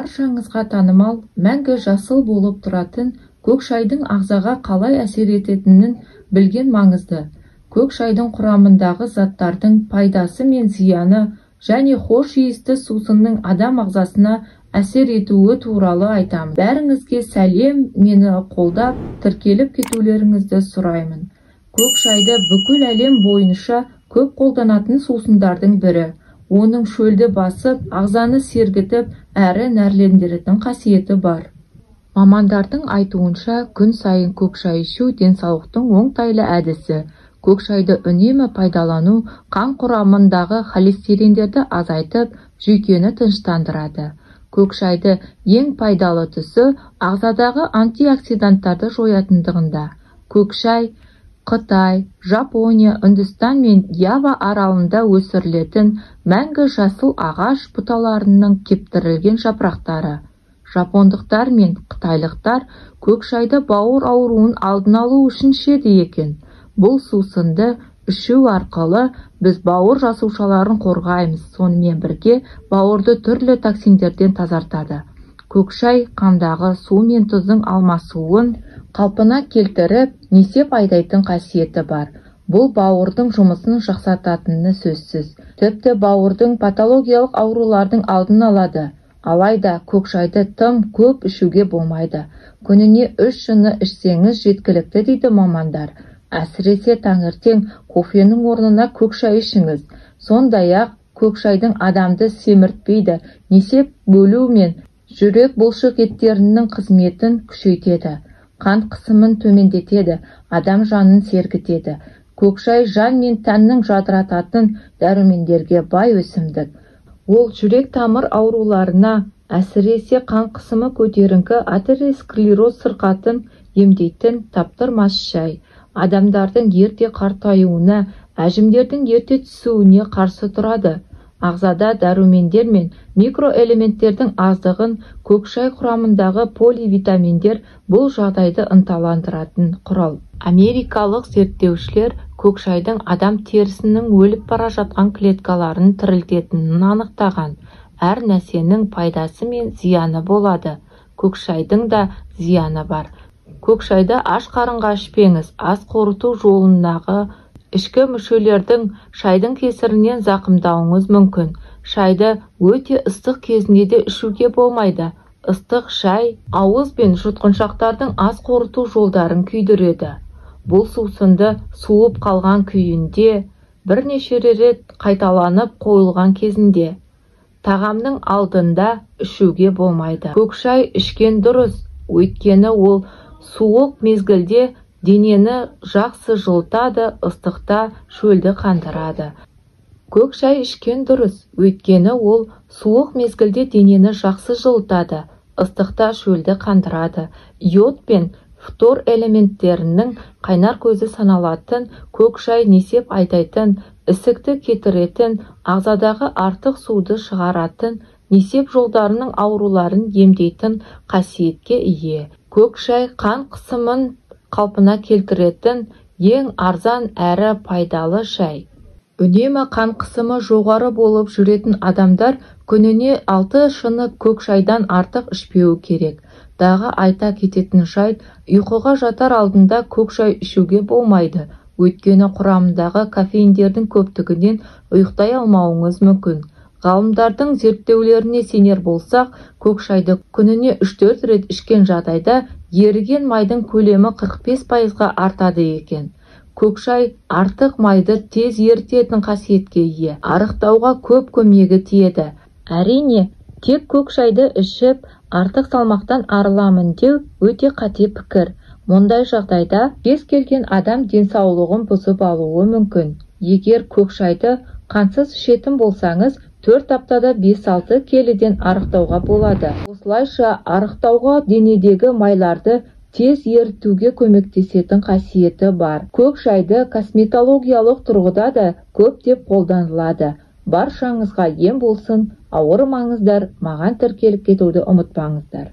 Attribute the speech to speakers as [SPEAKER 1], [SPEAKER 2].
[SPEAKER 1] Баршаңызға танымал, мәңгі жасыл болып тұратын көк шайдың ағзаға қалай әсер ететінін білген маңызды. Көк шайдың құрамындағы заттардың пайдасы мен зияны және хош иісті сусынның адам ағзасына әсер етуі туралы айтамын. Бәріңізге сәлем, мені қолдап, тіркеліп кетулеріңізді сұраймын. Көк шайды бүкіл әлем бойынша көп қолданатын сусындардың бірі. Оның шөлді басып, ағзаны сергітіп, әрі нәрлендіретін қасиеті бар. Мамандардың айтуынша, күн сайын көк шай ішу денсаулықтың оңтайлы әдісі. Көк шайды үнемі пайдалану қан құрамындағы холестериндерді азайтып, жүйкені тыныштандырады. Көк шайды ең пайдалы тұсы ағзадағы антиоксиданттарды жоятындығында. Көк шай Қытай, Жапония, Үндістан мен Ява аралында өсірілетін мәңгі жасыл ағаш бұталарының кептірілген жапырақтары. Жапондықтар мен қытайлықтар көк шайды бауыр ауруын алдын алу үшін ішеді екен. Бұл сусынды ішу арқылы біз бауыр жасушаларын қорғаймыз, сонымен бірге бауырды түрлі токсиндерден тазартады. Көк шай қандағы су мен тұздың алмасуын қалпына келтіріп, несеп айдайтын қасиеті бар. Бұл бауырдың жұмысын жақсартатыны сөзсіз. Тіпті бауырдың патологиялық аурулардың алдын алады. Алайда көк шайды тым көп ішуге болмайды. Күніне 3 шыны ішсеңіз жеткілікті дейді мамандар. Әсіресе таңертең кофенің орнына көк шай ішіңіз. Сондай-ақ көк шайдың адамды семіртпейді, несеп бөлу мен жүрек бұлшық еттерінің қызметін күшейтеді, қан қысымын төмендетеді, адам жанын сергітеді. Көк шай жан мен тәннің жадырататын дәрумендерге бай өсімдік. Ол жүрек тамыр ауруларына, әсіресе қан қысымы көтеріңкі атеросклероз сырқатын емдейтін таптырмас шай. Адамдардың ерте қартаюына, әжімдердің ерте түсуіне қарсы тұрады. Ағзада дәрумендер мен микроэлементтердің аздығын көк шай құрамындағы поливитаминдер бұл жағдайды ынталандыратын құрал. Америкалық зерттеушілер көк шайдың адам терісінің өліп бара жатқан клеткаларын тірілтетінін анықтаған. Әр нәрсенің пайдасы мен зияны болады. Көк шайдың да зияны бар. Көк шайды аш қарынға ішпеңіз, ас қорыту жолындағы ішкі мүшелердің шайдың кесірінен зақымдауыңыз мүмкін. Шайды өте ыстық кезінде де ішуге болмайды. Ыстық шай ауыз бен жұтқыншақтардың ас қорыту жолдарын күйдіреді. Бұл сусынды суып қалған күйінде, бірнеше рет қайталанып қойылған кезінде тағамның алдында ішуге болмайды. Көк шай ішкен дұрыс, өйткені ол суық мезгілде денені жақсы жылытады, ыстықта шөлді қандырады. Көк шай ішкен дұрыс, өйткені ол суық мезгілде денені жақсы жылытады, ыстықта шөлді қандырады. Йод пен фтор элементтерінің қайнар көзі саналатын көк шай несеп айдайтын, ісікті кетіретін, ағзадағы артық суды шығаратын, несеп жолдарының ауруларын емдейтін қасиетке ие. Көк шай қан қысымын қалпына келтіретін ең арзан әрі пайдалы шай. Үнемі қан қысымы жоғары болып жүретін адамдар күніне 6 шыны көк шайдан артық ішпеуі керек. Дағы айта кететін жайт, ұйқыға жатар алдында көк шай ішуге болмайды. Өйткені құрамындағы кофеиндердің көптігінен ұйықтай алмауыңыз мүмкін. Ғалымдардың зерттеулеріне сенер болсақ, көк шайды күніне 3-4 рет ішкен жағдайда еріген майдың көлемі 45%-ға артады екен. Көк шай артық майды тез ерітетін қасиетке ие. Арықтауға көп көмегі тиеді. Әрине, тек көк шайды ішіп, артық салмақтан арыламын деу өте қате пікір. Мұндай жағдайда кез келген адам денсаулығын бұзып алуы мүмкін. Егер көк шайды қансыз ішетін болсаңыз, 4 аптада 5-6 келіден арықтауға болады. Осылайша арықтауға денедегі майларды тез ерітуге көмектесетін қасиеті бар. Көк шайды косметологиялық тұрғыда да көптеп қолданылады. Баршаңызға ем болсын, ауырмаңыздар, маған тіркеліп кетуді ұмытпаңыздар.